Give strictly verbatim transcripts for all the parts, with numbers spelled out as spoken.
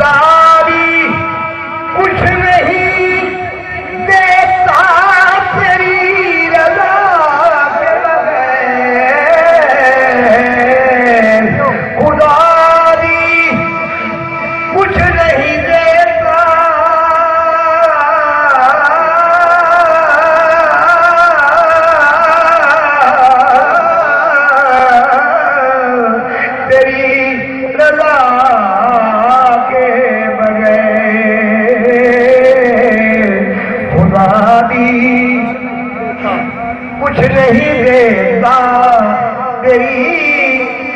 خدا دی کچھ نہیں دیتا تیری رضا کے بغیر۔ خدا دی کچھ نہیں دیتا تیری رضا کے بغیر۔ خدا دی کچھ نہیں دیتا تیری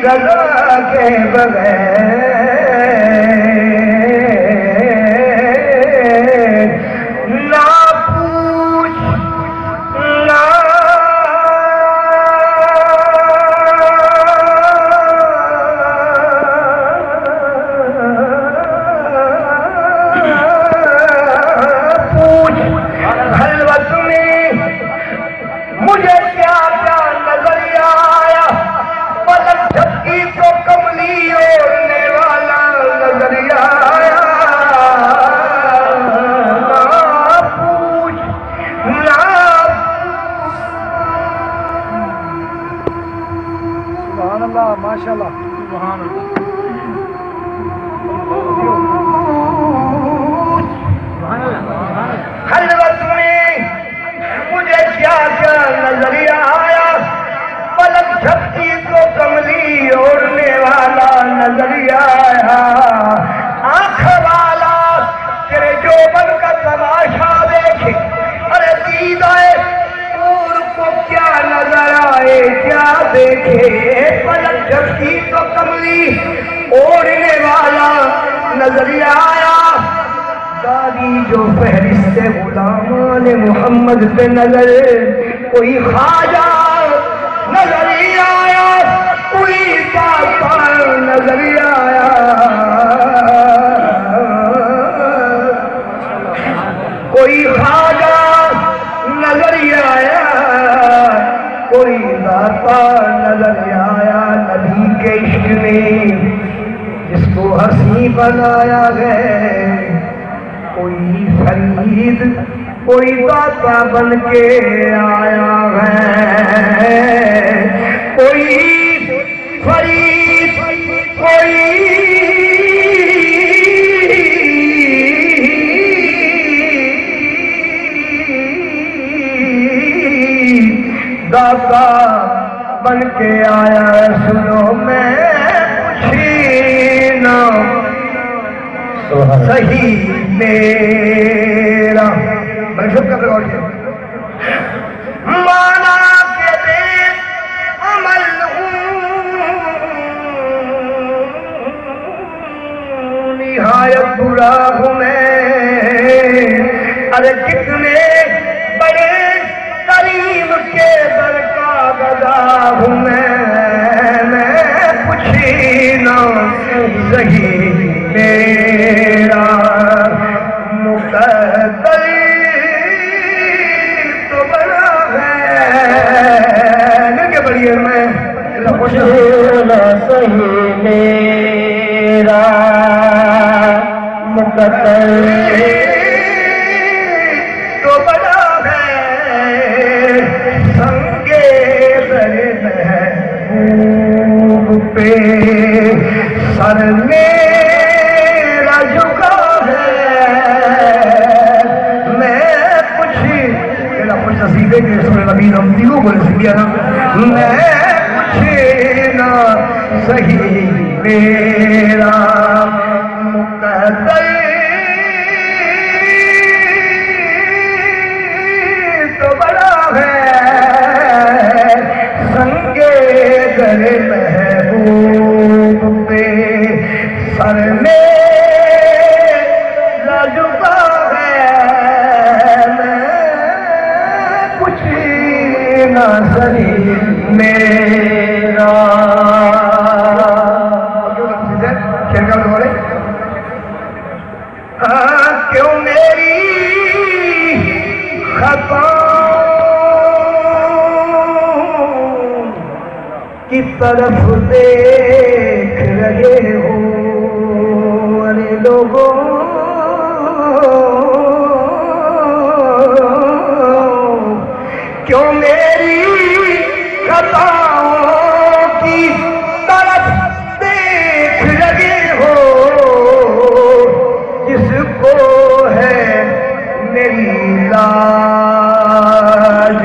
رضا کے بغیر۔ نہ پوچھ، نہ پوچھ، خلوت میں مجھے کیا کیا نظر آیا، پلک جھپکی تو کملی اوڑھنے والا نظر آیا۔ نہ پوچھ، نہ سبحان اللہ، ماشاءاللہ۔ سبحان اللہ۔ خلوت میں مجھے کیا کیا نظر آیا، پلک جھپکی تو کملی اوڑھنے والا نظر آیا۔ آنکھ والا تیرے جوبن کا تماشا دیکھے، ارے دیدہ حور کو کیا نظر آئے، کیا دیکھے، پلک جھپکی تو کملی اوڑھنے والا نظر آیا۔ داڑھی جو فہرست غلامان محمد پہ نظر، کوئی خواجہ نظر آیا، کوئی داتا نظر آیا، کوئی خواجہ نظر آیا، کوئی داتا نظر آیا۔ نبی کے عشق نے جس کو ہنسی بنایا ہے، کوئی فرید، کوئی داتا بن کے آیا ہے، کوئی فرید، کوئی داتا بن کے آیا۔ سنو میں پوچھی نہ سبحان اللہ۔ صحیح میرا۔ میں شکر کرتا ہوں۔ مانا کے بے عمل ہوں، نہایت برا ہوں میں۔ ارے کتنے بڑے کریم کے در کا گدا ہوں میں، میں پوچھی نہ صحیح میرا مقدر تو بڑا ہے۔ مل کے پڑھیے، میں پوچھی نہ صحیح میرا مقدر تو بڑا ہے، سنگ در محبوب پہ سر میرا جھکا ہے۔ میں پوچھی، جیڑھا خوش نصیب ہے کہ سونے نبی نام دیو بولے سنگیا نا۔ میں پوچھی نہ صحیح میرا مقدر تو بڑا ہے، سنگ در محبوب پہ سر میرا جھکا ہے۔ میں پوچھی نہ صحیح میرا، کیوں میری خطاؤں کی طرف دیکھ رہے ہو؟ ارے لوگو، کیوں میری خطاؤں کی طرف دیکھ رہے ہو؟ جس کو ہے میری لاج،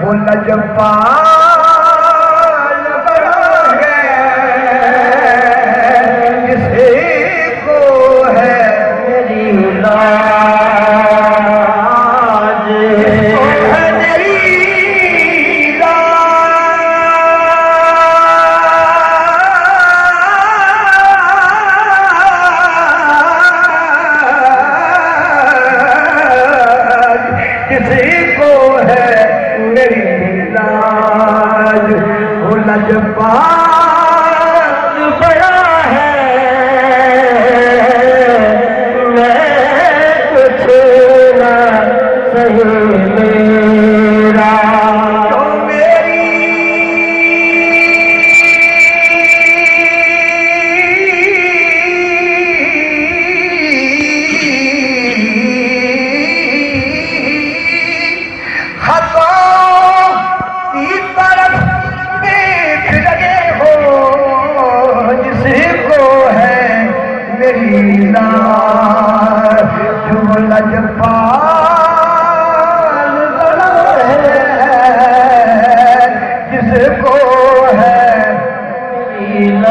وہ لجپال بڑا ہے۔ جس کو ہے میری لاج، جس کو ہے میری لاج، کسی کو ہے میری لاج، وہ لجپال بڑا ہے، میں کچھ نہ سہی میرا۔ تو میری خطاؤں کی طرف دیکھ رہے ہو، جس کو ہے میری لاج، جو لجپال بڑا ہے، جس کو ہے میری لاج،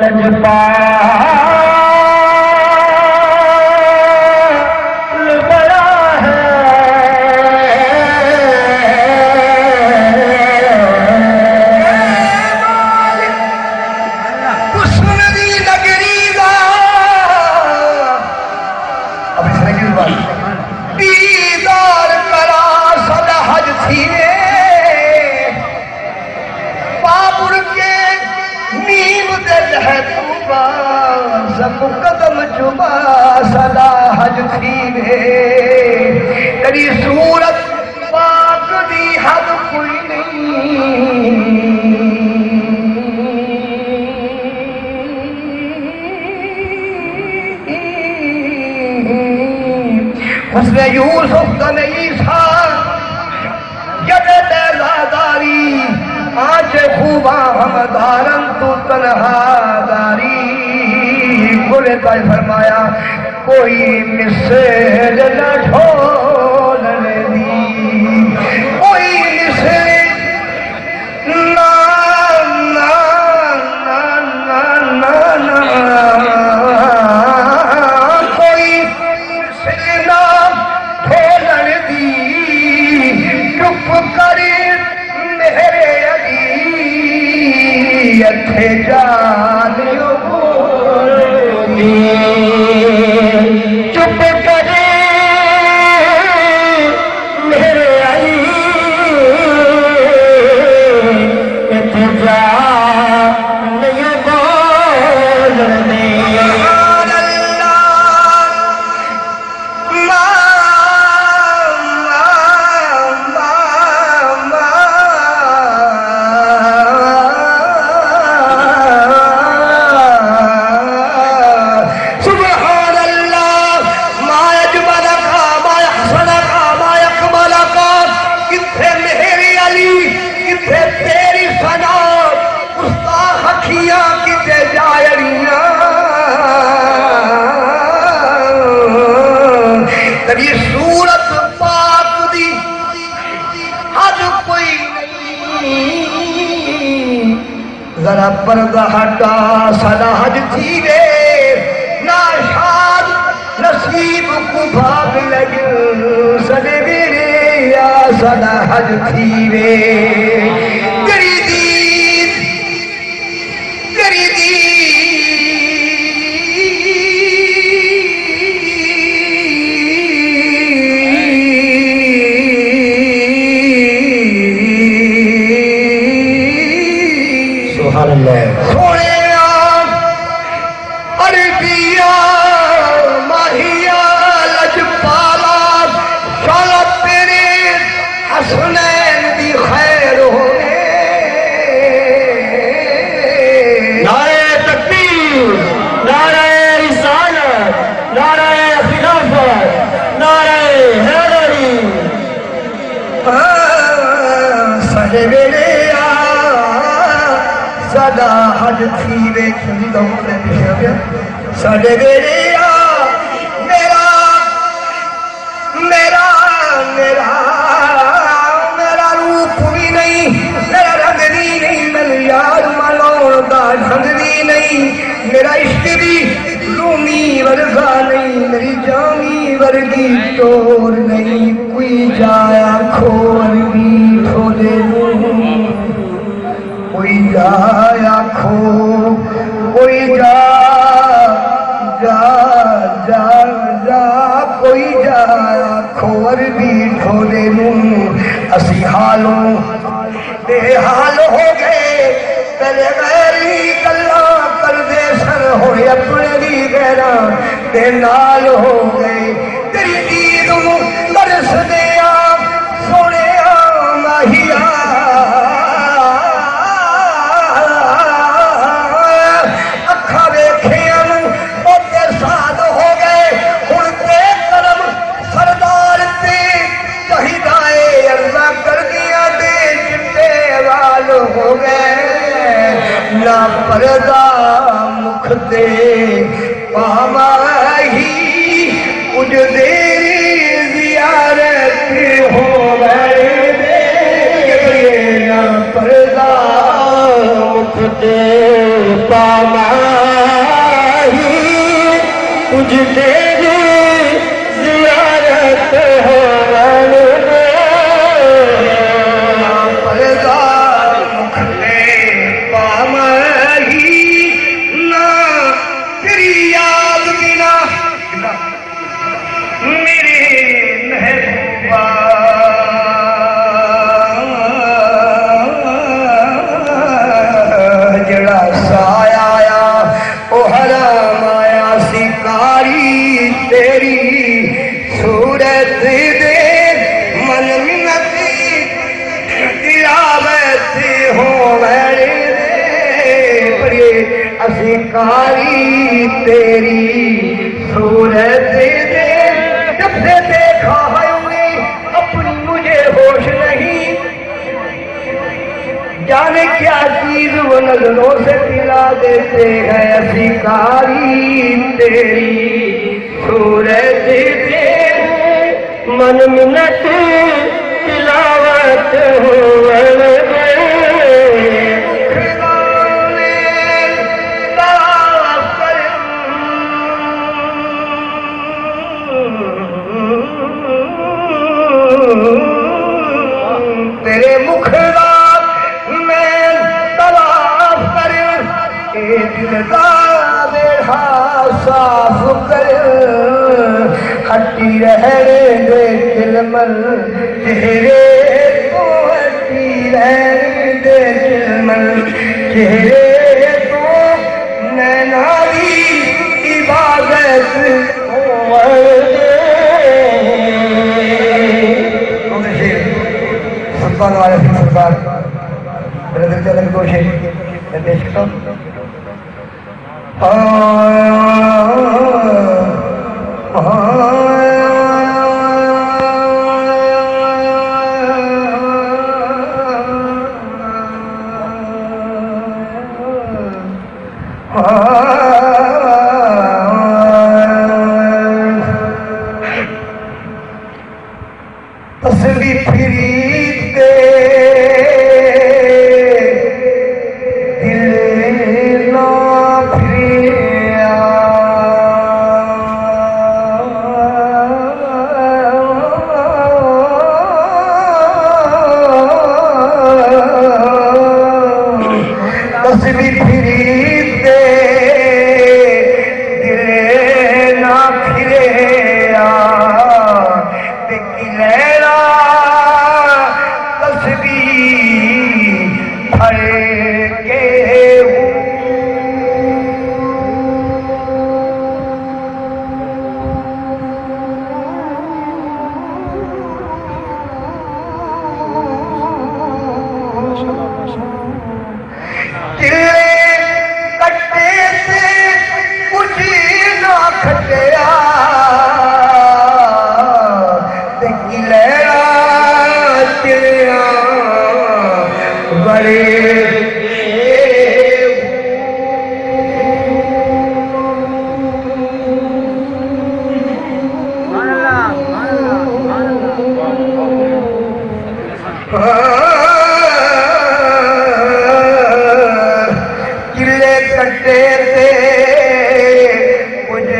لجپال بڑا ہے۔ حسن دی نگری دا، اب اس نے کس بات؟ دیدار کرا سدا حج تھیوے۔ بابر کے نیم دے لہے طوبیٰ، زکو قدم چوبیٰ سدا حج تھیوے۔ تیری صورت پاک دی حد کوئی نہیں۔ حسن یوسف کن عیسیٰ ید بیضا داری، آنچ خوباں ہم دارن تو تنہا داری۔ بولے تاج فرمایا، کوئی مثل نہ ڈھولن دی، کوئی مثل نہ، نہ، نہ، کوئی مثل نہ ڈھولن دی۔ چپ کر میرے علی، اتھے جا نئیں بولدی۔ چپ کر میرے علی، اتھے جا نئیں بولدی۔ سبحان اللہ۔ ماں، ماں، ماں، ماں۔ سبحان اللہ۔ ما اجملک، ما احسنک، ما اکملک۔ کتھے میرے علی، کتھے تیری ثنا، گستاخ اکھیاں کیتے جا اڑیاں۔ تیری صورت پاک دی حد کوئی نہیں۔ ذرا پردہ ہٹا، ساݙا حج تھیوے۔ ناشاد نصیب کوں بھاگ لڳ، ساݙے ویڑے آ، ساݙا حج تھیوے۔ تیری دید، تیری دید۔ سبحان اللہ۔ سوہݨیا، عربیا، ماہیا، لجپالا، شالا تیݙے حسنین دی خیر ہو۔ ویلے آ، ساݙا حج تھی ویکھن دم تے پچھے پیا۔ ساݙے ویلے آ، میرا، میرا، میرا، میرا روپ وی نہیں، میرا رنگ وی نہیں، میری یاد ملاوݨ دا ڈھنگ وی نہیں، میرا عشق وی رومی ورگا نہیں، میری جامی ورگی ٹور نہیں۔ کوئی جا آکھو عربی ٹھوݙے نوں، کوئی جا آکھو، کوئی جا، جا، جا، جا، کوئی جا آکھو عربی ٹھوݙے نوں۔ اسی حالوں بے حال ہو ڳئے، تیݙے غیری گلاں کردے سن، ہݨ اپݨے وی غیراں دے نال ہو ڳئے۔ تیݙی دید کوں ترسدے آں، سوہݨیا ماہیا۔ اکھاں ویکھیاں نوں اوتے سال ہو ڳئے، ہݨ تے کرم سردار تے چاہیدا اے، اللہ کردیاں دے چٹے وال ہو ڳئے۔ نہ پردہ مکھ تے پاواں ہی، کجھ دیر زیارت ہووݨ ݙے۔ نہ پردہ مکھ تے پاواں ہی، کجھ دیر زیارت ہووݨ ݙے۔ پردہ مکھ تے پاواں ہی، نہ تیری یاد بنا میری محبوبہ۔ جیڑھا سایہ آیا، او حرام آیا، شکاری تیری صورت دے، من منت تلاوت ہووݨ ݙے۔ پڑھیے، شکاری تیری صورت دے، جب سے دیکھا ہے انہیں اپنی مجھے ہوش نہیں۔ جانے کیا چیز وہ نظروں سے پلا دیتے ہیں، شکاری تیری صورت دے، من منت تلاوت ہووݨ ݙے۔ تیرے مکھ دا میں طواف کر، اے دل دا ویڑھا صاف کر، ہٹی رہݨ دے چلمل چہرے توں، ہٹی رہݨ دے چلمل چہرے توں، نیناں دی عبادت ہووݨ ݙے۔ سلطان والے سرکار، میرے دل تے لگ دو شیر، میں پیش کرتا ہوں۔ تسبیح پھری تے دل نہ پھریا۔ تسبیح پھری تے دل نہ پھریا۔ تے کی لینا کٹے تے کجھ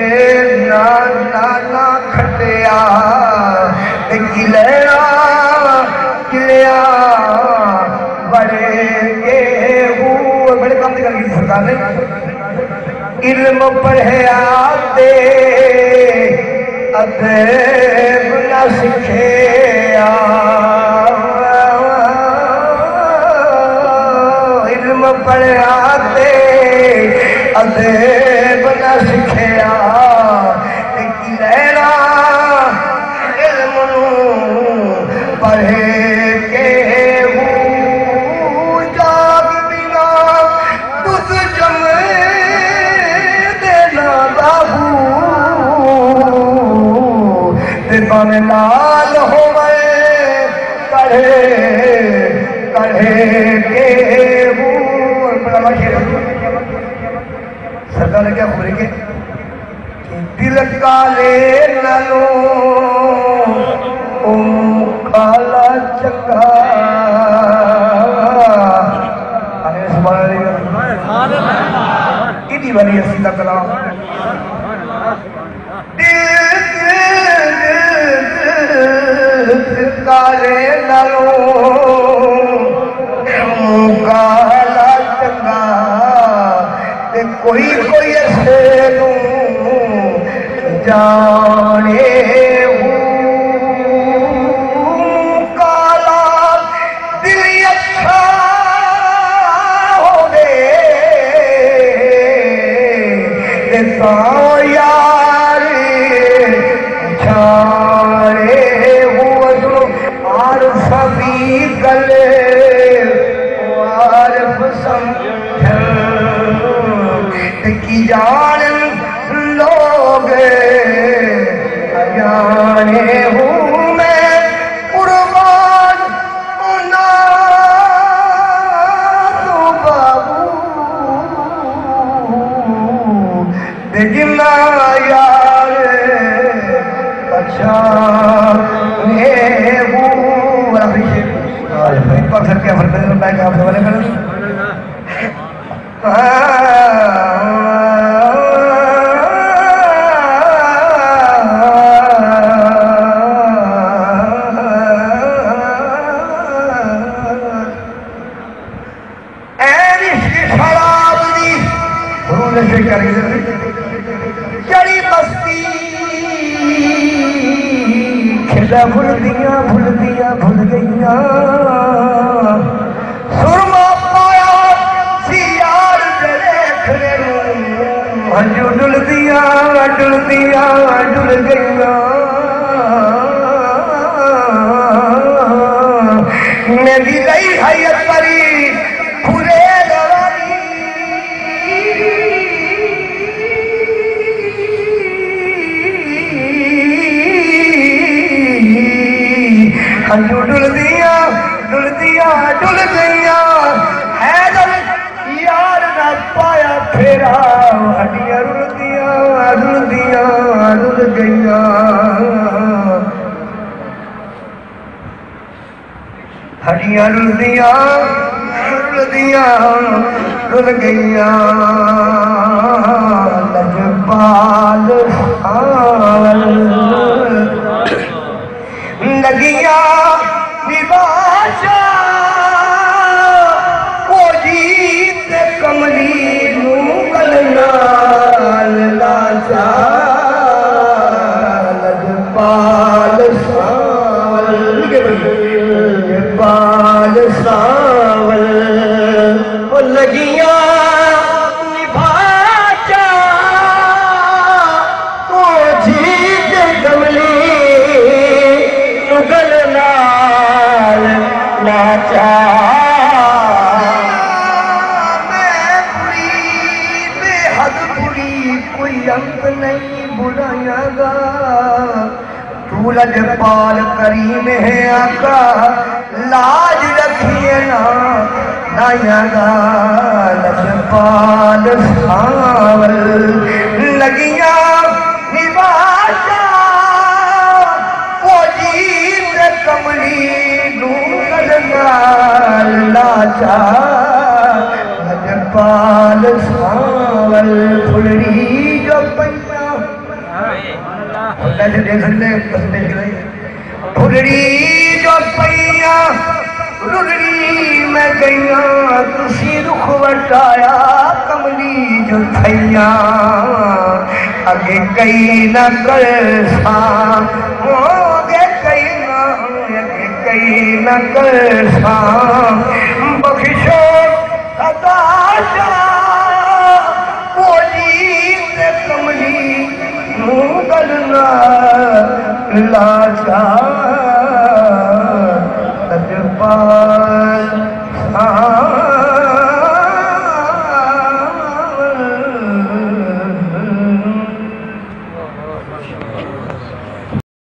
نہ، نہ، نہ کھٹیا۔ تے کی لینا، کلیا بڑے کے ہو، بڑے کم دی گل کیتی سرکار نے۔ علم پڑھیا تے ادب نہ سکھیا، علم پڑھیا تے ادب نہ سکھیا، تے کی لینا علم نوں پڑھ کے ہو۔ جاگ بنا تس جمے دے نہ بابو، تے بھاویں نال ہووے کڑھے، کڑھے کے ہو۔ سرکار نے کیا خبر کے دل کالے نالوں او کالا چنگا۔ آمین، سبحان اللہ۔ ایݙی واری اسی دا کلام۔ دل، دل، دل، دل کالے نالوں او کالا چنگا۔ تے کوئی کوئی اسے نوں جانے ہوں کالا دل اچھا ہووے تے تاں یار جانے ہوں۔ عارف دی گل عارف سمجھن تے کی جانن لوگ اجانے ہوں۔ میں قربان انہاں توں بابو تے جنہاں یار پچھانے ہوں۔ آخری شعر۔ پتھر کیا فرمائے، میں کیا فرمائے کروں؟ اے عشق شراب دی، حضور نے شعر کیا لکھے؟ جڑی مستی کھیݙاں بھلدیاں، بھلدیاں بھل ڳئیاں۔ سرما پایا سی یار جیڑھے کھڑے نوں، ہنجوں ڈلدیاں، ڈلدیاں ڈل ڳئیاں۔ میݙی لئی ہئی اتری کھلے روانی۔ ہنجوں ڈلدیاں، ڈلدیاں، ڈل ڳئیاں۔ حیدر یار نہ پایا پھیرا، ہڈیاں رلدیاں، رلدیاں، رل ڳئیاں۔ ہڈیاں رلدیاں، رلدیاں، رل ڳئیاں۔ لجپال سانول لڳیاں نباشاں، او جی تے کملی نوں ڳل نال لاچا۔ لجپال سانول، لجپال سانول، او لڳیاں نباشاں، او جی تے کملی نوں ڳل نال لاچا۔ میں بری، بے حد بری، کوئی انت نہیں برائیاں دا۔ توں لجپال کریم ہے آقا، لاج رکھیے نا نائیاں دا۔ لجپال سانول لڳیاں نباشاں، او جی تے کملی نوں ڳل نال لاچا۔ لجپال پال سانول پھلڑی جو پئیاں۔ ہݨ ویسے ݙیکھ سڳدے ہیں، بس ݙیکھ لیں۔ پھلڑی جو پئیاں، رلڑی میں ڳئیاں، تسی رخ وٹایا کملی جو تھئیاں۔ اڳے کئی نہ کرساں، اڳے کئی نہ، اڳے کئی نہ کرساں، بخشو خدا شاہ، ٻولی تے کملی نوں ڳل نہ لاچار۔ اڄ پال ساں